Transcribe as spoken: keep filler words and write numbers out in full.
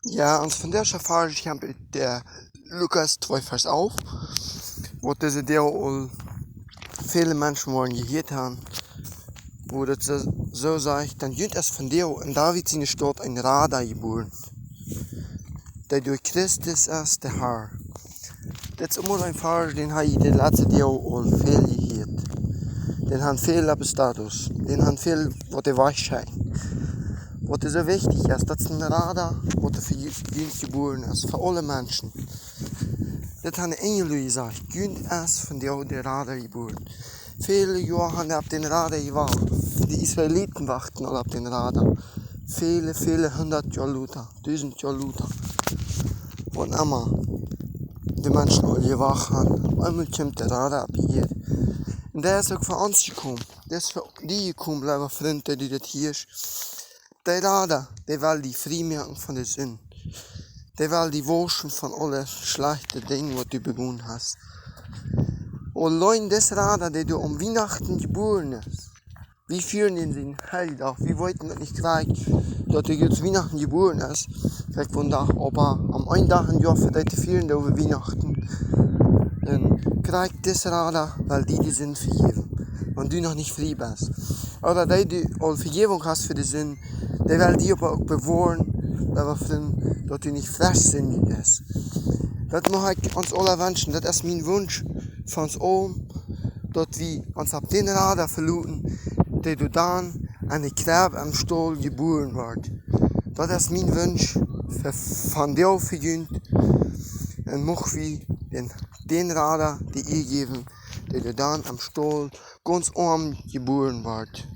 Jo, ons vondoagschen Varsch kjemt ut de Lukas twee Varsch alf, waut dise Doag aul väle Menschen woaren jehieet haben, wua daut soo, soo sajcht: Dan junt es vondoag en David siene Staut een Rada jebuaren, dee doa Christus es, de Har. Dit es emma een Varsch, dän hab ekj de latste Doag aul väl jehieet. Dän haben väl opp Status, dän haben väl waut de Wajch schekjt. Waut soo wichtich es, daut es een Rada, waut fa junt jebuaren es, fa aule Menschen. Dit haben de Enjel jesajcht: Junt es vondoag de Rada jebuaren. Väle Joaren haben dee opp dän Rada jewacht. De Israeliten wachten aul opp dän Rada. Väle, väle hundat Joa lota, dusent Joa lota. Wan emma de Menschen aul jewacht haben, opp eemol kjemt de Rada opp Ieed. Un dee es uk fa ons jekomen. Dee es fa die jekomen, leewa Frint, dee du dit hieescht. De Rada, dee well die frie moaken von de Sind. Dee well die wauschen von aule schlajchte Dinja, waut du begonen hast. Auleen dis Rada, dee doa aun Wienachten jebuaren es. Wie fieren dän sien Heiljdach. Wie weeten daut nich krakjt, daut hee jrod Wienachten jebuaren es. Krakjt vondoag, oba aum eenen Dach em Joa fa dee to fieren, daut wie Wienachten. Un krakjt dis Rada well die de Sind vejäwen, wan du noch nich frie best. Ooda dee du aul Vejäwunk hast fa de Sind, dee well die oba uk bewoaren, leewa Frint, daut du nich fresch sindjen deist. Daut mucht ekj ons aula wenschen. Daut es mien Wunsch fa ons aulen, daut wie ons opp dän Rada veloten, dee doa dan en de Kjrebb em Staul jebuaren woat. Daut es mien Wunsch fa, von die fa junt. Un mucht wie dän, dän Rada de Ea jäwen, dee doa dan em Staul gaunz oam jebuaren woat.